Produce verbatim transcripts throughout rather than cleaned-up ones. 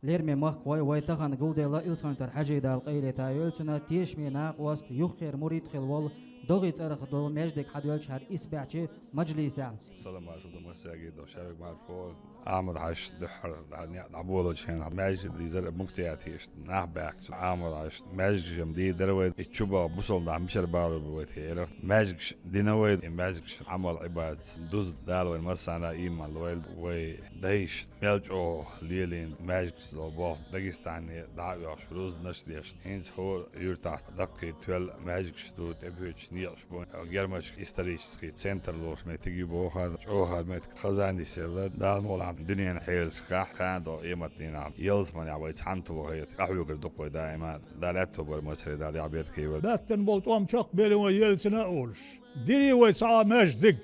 Лераме махкахой, вай тахана гулделла Илсхан-Юртара Хьажий, Дала къайле тӀайойла цунна, тешаме накъост, юххера мурид хилла волу, догӀи цӀарах долу маьждиг хьадоьллуш хӀара исбаьхьчу мажлисехь. Салам маршалла ду массаьрга, до шавиг маршо. Ахьмад-Хьаьжас дуьххьара дӀа-, некъ дӀаболочу хенахь, маьждиг дийзар муфтиятехь нах баьхкича, Ахьмад-Хьаьжас маьждигаш-м дийр дара вай, и чу баха бусалба нах мичара балур бу вай те, элира. Маьждигаш дина вай, и маьждигаш Ӏамал-Ӏибадат дуза Дала вайн массарна а ийман лойла, вай дайша мел чӀогӀа лелийна маьждигаш долу болх Дагестане дӀа а оьхуш, рузбанаш а деш. ХӀинца хӀора юьртахь даккхий тоьлла маьждигаш ду, тӀебоьдуш некъаш бу. Германчу исторический центр лоруш меттиг ю боху хӀара, чӀогӀа хӀара меттиг хаза нисъелла. Дала мукъалахь дуьненан хьелашкахь, кхана догӀу къематдийнахь ялсаманехь вай цхьаьна тухур хета, къахьоьгур ду-кх вай даиман. Дала аьтту бойла массаре, Дала яхь беркате йойла. Баьттина болу тӀом чекхбелла вай елцина а олуш. Дирий вай цхьа а маьждиг,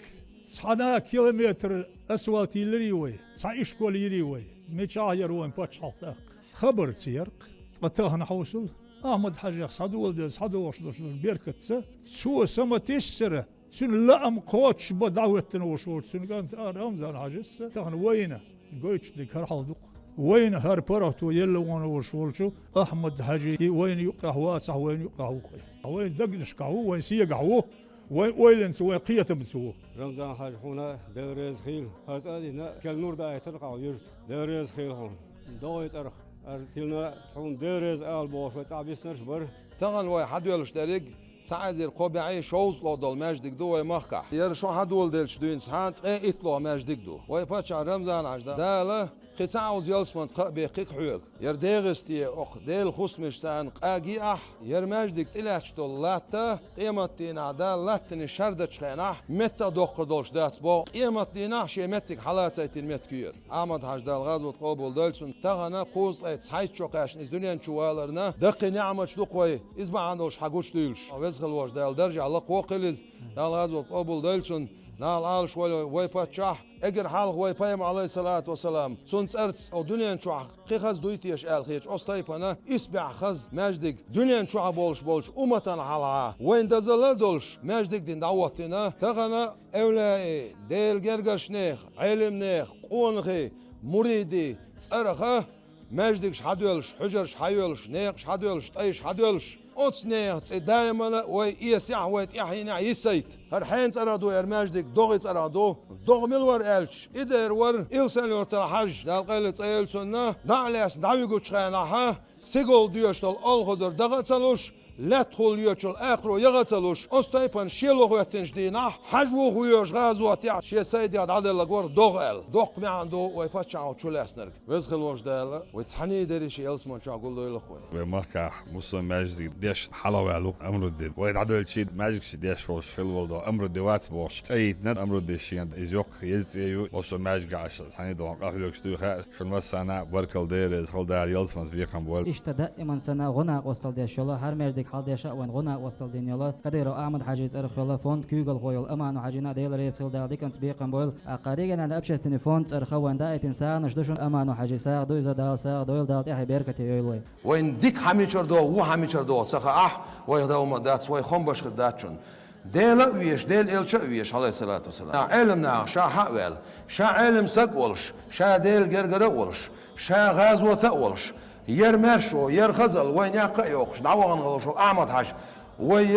цхьана а километр асфальт йиллирий вай, цхьа ишкол йирий вай. Мичахь яра вайн пачхьалкх тӀаккха? Хабар ца яра-кх. Ткъа тахана хьовсал, Ахьмад-Хьаьжех схьадоладелла, схьадогӀуш долуш долу беркатца, цо саматессара, цуьнан лаам кхочушбан дӀахӀоьттина волуш волчу цуьнан кӀанта а Рамзан-Хьаьжас тахана вайна гойтуш дерг хӀара хьал ду-кх. Вайна хӀара паргӀато елла вахана волуш волчу Ахьмад-Хьаьжи и вайна юккъехь вацахь, вайна юккъехь ву-кх. Вайн дегнашкахь ву, вайн сегахь ву, вайн ойланца, вайн кхетамца ву. Рамзан-Хьаьжа, хьуна Дела реза хуьлда, хӀара цӀа а дина, кел нур даийтина-кх хьо юьрта. Дела реза хуьлда хьуна. ДогӀий цӀарах хӀара тилина, хьуна Дела реза ала бохуш вай цӀахь биснарш бара. Тахана вай хьадоьллуш дерриг цхьа эзар кхо бӀе шовзткъа долу маьждиг ду вай махкахь. ХӀара шо хьадоладелча дуьйна цхьа ткъе итт ло маьждиг ду. Вай паччахь Рамзан-Хьаьжа, Дала кхин цхьа а ялсаманца кхаъ бехкий-кх хьоьга. ХӀара ДегӀастан, оха Делан хӀусамаш царна къагий ахь, хӀара маьждиг тӀелаьцна долу латта къематдийнахь Дала латтанаш шардачу хенахь меттах доккхур долуш дац боху, къематдийнахь шен меттиг хьалацайтина меттиг ю хӀара. Ахьмад-Хьаьжа, Дала гӀазот къобалдойла цуьнан, тахана кхузткъе цхьайтта шо кхаьчна иза дуьнен чу валарна даккхий неӀматаш ду-кх вай, иза бахьана долуш хьан гучудуьйлуш. Веза хила волчу Дала даржехь лакхо а хуьлийла иза, Дала гӀазот къобалдойла цуьнан. Нахала Ӏалаш волу вай паччахь, эггара хьалха вай пайхамар, Ӏалайхиссалату вассалам, цуьнан цӀарца оха дуьнен чохь кхин хаза дуй теша аьлла хеташ, оцу тайпана исбаьхьа хаза маьждиг дуьнен чохь болуш болчу умматана хьалха вайна дозалла а долуш, маьждиг дина дӀахӀоттийна. Тахана эвлаяий, Делан гергарчу нехан, Ӏелимнехан, къонахий, муридий цӀарах маьждигаш хьадоьллуш, хьуьжарш хьайоьллуш, некъаш хьадоьллуш, тӀайш хьадоьллуш, оцу нехан цӀе даимана вай эсехь, вай тӀаьхьенехь йисайта. ХӀара хьенан цӀарах ду, хӀара маьждиг догӀий цӀарах ду. ДогӀа мила вара аьлча, и дера вара Илсхан-Юртара Хьаьжа, Дала къайле цӀа йойла цунна, дӀа а лаьцна дӀавигучу хенахь, сигал доьшуш долу олхазар даха а ца луш, лаьттахула йоьдуш йолу акхаро яха а ца луш, оцу тайпана шело хӀоьттинчу дийнахь, Хьаьжа вуха воьдуш гӀазотехь шен сайдех дӀаделла вара догӀа аьлла. Доккха маьӀна ду вай паччахьо чулаьцнарг. Веза хила волчу Дала вай цхьаьний дерриш ялсаман чохь гулдойла-кх вай. Вай махкахь муслим маьждиг деш хьалхаваьлла ву Амруддин. Вай дӀадоьллучу маьждигаш деш волуш хила волу до Амруддин вац бохуш, цӀе йитина Амруддин шена, иза йоккха еза цӀе ю, муслим маьждигаш цхьаьний догӀун къахьоьгуш дуй хаьа. Шуна массарна а баркалла, Дела реза хуьлда, ялсаманца бекхам бойла. Иштта даиман санна гӀо-накъосталла деш йолу, хӀара маьждиг хьалдеш а вайн гӀо-накъосталла дина йолу Кадыров Ахьмад-Хьаьжин цӀарах йолу фонд куьйгалхо йолу Аману-Хьаьжина а Дела реза хуьлда, диканца бекхам бойла. ТӀаккха региональный общественный фонд цӀарах а вайн даийтина сагӀанаш ду шуна, Аману-Хьаьжин сагӀа ду иза, Дала сагӀа дойла, Дала тӀаьхье беркате йойла вай. Вайна дика хьан мичара догӀу, вон хьан мичара догӀу ца хаахь, вайх дан хӀума дац, вай хӀумма башхир дац шуна. Дела а везаш, Делан элча а везаш, Ӏалайхиссалату вассалам. Ӏелимнахах ша хьа а ваьлла, ша Ӏелим саг а волуш, ша Делан гергара а волуш, ша гӀазота а волуш, яра маьршо, яра хазалла вайна яккха а йоккхуш, дӀавахана волуш волу Ахьмад-Хьаьжа, вай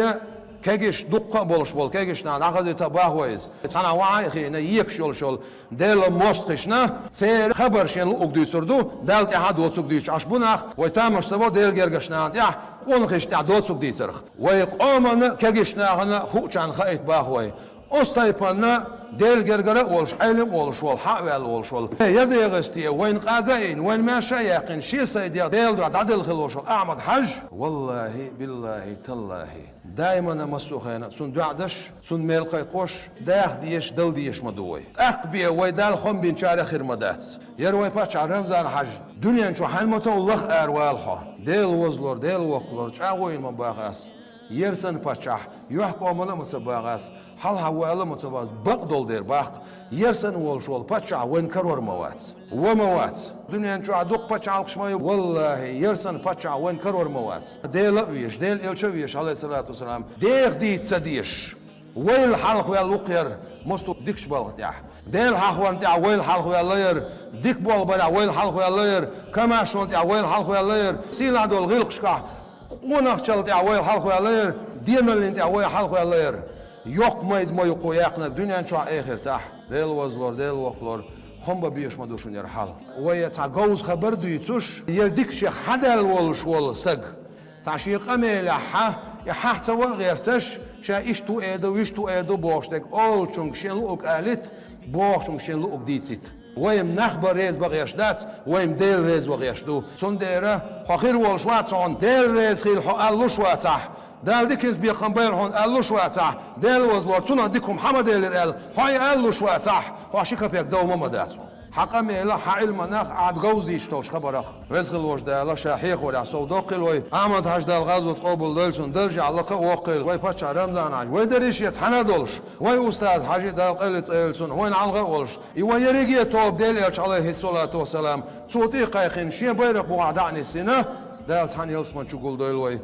кегийрхой дуккха а болуш болу кегийрхой нах дӀахазийта а боху вай иза. Цхьанхьа вахьа а хиъна, екаш йолуш йолу Делан мостагӀашна, церан хабар шена луъург дуьйцур ду, Далла тӀаьхьа доцург дуьйцуш Ӏаш бу нах, вай тамаш ца во Делан гергарчу нахана тӀехь, къонахашна тӀехь доцург дийцарх. Вай къоманна а, кегийрхой нахана а хуучарна хаийта боху вай. Оцу тайпана Делан гергара а волуш, Ӏелим а волуш волу, хьа а ваьлла волуш волу, яра ДегӀастан, вайна къага а йина, вайна маьрша а яьккхина, шен сайдех Делан дуьхьа дӀаделла хила волуш волу Ахьмад-Хьаьжа, валлахӀи, биллахӀи, таллахӀи, даимана массо а хенахь цунна доӀа деш, цунна мел кхайкхош, даха дезаш, дала дезаш ма ду вай. ТӀаккха бен вай Далла хӀума бинчарех хир ма дац. Яра вай паччахь Рамзан-Хьаьжа дуьнен чу хьаьнан ма товла лаха аравала хьо. Делан вазалора, Делан воккхалора чӀагӀо йина ма боху ас. Яра санна паччахь юьхькӀомана а ма ца боху ас, хьалха вала а ма ца боху ас, бакъдолу дера боху-кх. Яра санна волуш волу паччахь вайна карор ма вац. Ван ма вац. Дуьнен чохь дукха пачхьалкхаш ма ю, валлахӀи, яра санна паччахь вайна карор ма вац. Дела а везаш, Делан элча а везаш, Ӏалайхиссалату вассалам, деха дийца ца дезаш, вайл хьалха ваьлла ву-кх яра массо а дикачу балха тӀехь. Дела хьахорна тӀехь вайл хьалхаваьлла яра, дика болх барехь вайл хьалхаваьлла яра, комаьршонна тӀехь вайл хьалхаваьлла яра, сийлахь долу гӀиллакхашкахь къонахчалла тӀехь вайл хьалхаваьлла яра, деналлина тӀехь вайл хьалхаваьлла яра. Йоккха майда ма ю кху яьккхинарг дуьнен чохь, эхартахь. Дела вазлор, Дела воккхалор, хӀума бан безаш ма ду шуна яра хьал. Вай цхьа говза хабар дуьйцуш, яра дика шех хьадаьлла волуш волу саг. Цхьа шен къамелехь хьа, и хьаьхца ван а гӀерташ, ша иштта ву эр ду, вуьшта ву эр ду бохуш дерг олучуьнга шен луъург алийта, бохучуьнга шен луъург дийцийта. Вай-м нах бан реза бан гӀерташ дац, вай-м Дела реза ван гӀерташ ду. Цундела хьо хир волуш вац хьуна, Дела реза хила хьо аьлла луш вацахь, Дала диканца бекхам байла хьуна аьлла луш вацахь, Дела вазлор, цунах дика хӀума хьан ма делира аьлла, хьо и аьлла луш вацахь, хьо ши капек дов ма ма дац хьуна. Хьан къамелах, хьан Ӏилманах, ахь говза дийцаш долчу хабарах. Веза хилла волчу Дала ша хьехорехь сов доккхийла вай. Ахьмад-Хьаьжа, Дала гӀазот къобалдойла цуьнан, даржехь лакха а воккхийла. Вай паччахь Рамзан-Хьаьжа, вай дерриш а цхьаьна а долуш. Вай устаз Хьаьжи, Дала къайле цӀе йойла цунна, вайна хьалха а волуш. И вай ерриге а тоба Делан Элча, Ӏалайхиссалату вассалам, цо тӀе а кхайкхина, шен байракх бухахь дӀа а нисйина, Дала цхьаьна ялсамани чу гулдойла вай.